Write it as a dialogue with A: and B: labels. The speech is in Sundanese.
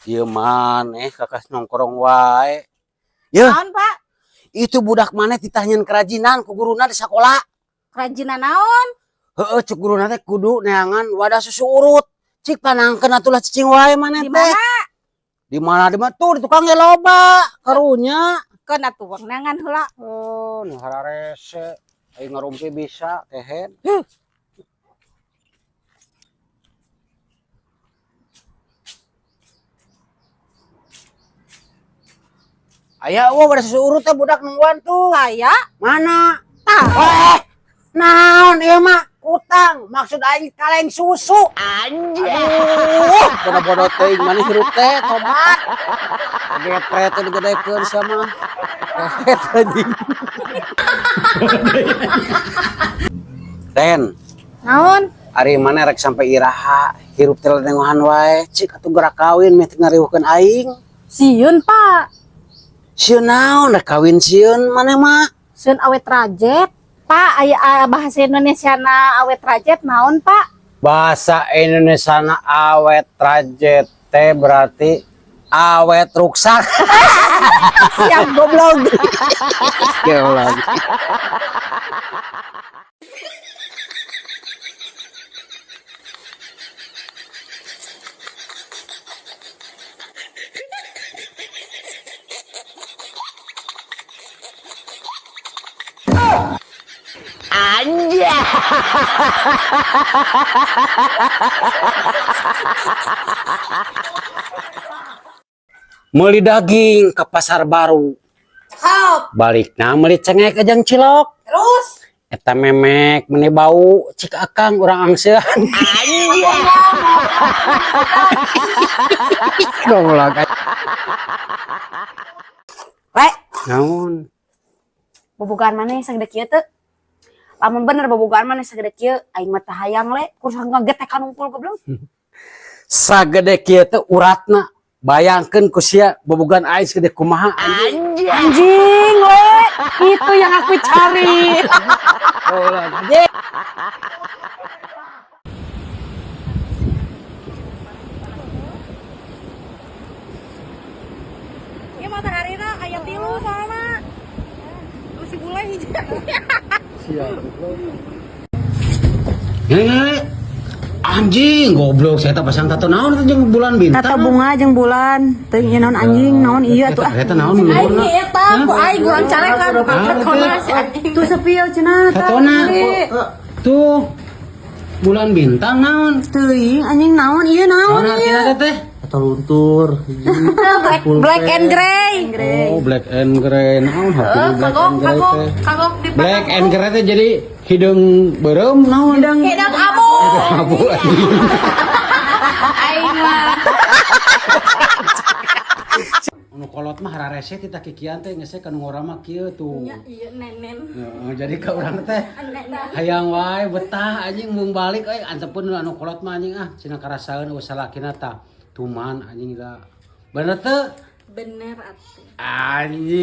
A: Ieu maneh kakas nongkrong wae. Yeuh,
B: Naon, Pak?
A: Itu budak maneh titah nyieun kerajinan ku guruna di sakola.
B: Kerajinan naon?
A: Heeh, cek guruna teh kudu neangan wadah susu urut. Cik panangkeun atuh lah, cicing wae maneh
B: Di
A: teh.
B: mana?
A: Di mana di mana tuh, di tukang ge loba karunya.
B: Keun atuh wang neangan heula.
A: Oh, nu hararese. Aing ngarumpi bisa kehed. Aya euweuh wadah susu urut teh, budak nungguan tuh.
B: Saya
A: Mana?
B: Tah.
A: Eh, naon ieu mah? Kutang, maksud aing kaleng susu. Anjir. Aduh, bodoh-bodoh teuing maneh hirup teh, tobat. Gepret teh digedekeun sia mah. Kehed anjing. Ren,
B: Naon?
A: Ari maneh rek sampai iraha hirup teh nengohan wae. Cik atuh gerak kawin meh teu ngariweuhkeun aing.
B: Sieun, Pak.
A: Sieun naon rek kawin sieun maneh mah?
B: Sieun awet rajet. Pak, aya bahasa Indonesia na awet rajet naon, Pak?
A: Bahasa Indonesia na awet rajet teh berarti awet ruksak.
B: Siap
A: goblok. Goblok. Meuli daging ke pasar baru.
B: Hop.
A: Balikna meuli cengek jeung cilok.
B: Terus?
A: Eta memek meni bau, cik akang urang angseun. Goblok.
C: Le,
A: Naon?
C: Bobogohan maneh sagede kieu teu? Lamun bener bobogohan maneh sagede kieu, aing mah teu hayang, Le, kurang ngagetekan unggul, goblok.
A: Sagede kieu teh uratna. Bayangkeun ku sia bobogohan aing segede kumaha anjing.
C: Anjing, Le, itu yang aku cari.
A: Goblok. Anjing.
B: Ini matahari na aya tilu soalna. Masih bule hiji.
A: Eh, anjing goblok, saya tak pasang tato naon eta jeung bulan bintang.
D: Tata bunga jeung bulan, teu ieu naon anjing, naon ieu atuh ah.
A: Eta naon luhurna?
B: Eta ku aing urang carekan bukan tatona si anjing.
D: Tuh sepil cenah tah.
A: Tatona. Tuh. Bulan bintang naon?
D: Teuing anjing naon ieu naon
A: Naon
D: ieu.
A: artina teh?
E: Atau luntur.
B: Black and gray.
A: Oh, black and gray. Naon artina black and gray teh?
B: Kagok di
A: Black and gray teh jadi hideung beureum naon?
D: Hidung
B: hidung abu.
A: Abu anjing.
B: Aing mah.
A: Nu kolot mah hararese tita kikian teh geus ka nu ngora mah kieu tuh.
B: Iya nenen.
A: Heeh, jadi ka urang teh hayang wae betah anjing mung balik euy, antepun anu kolot mah anjing ah cenah karasaeun euweuh salakina tah tuman anjing da. Bener teu?
B: Bener atuh.
A: Anjing.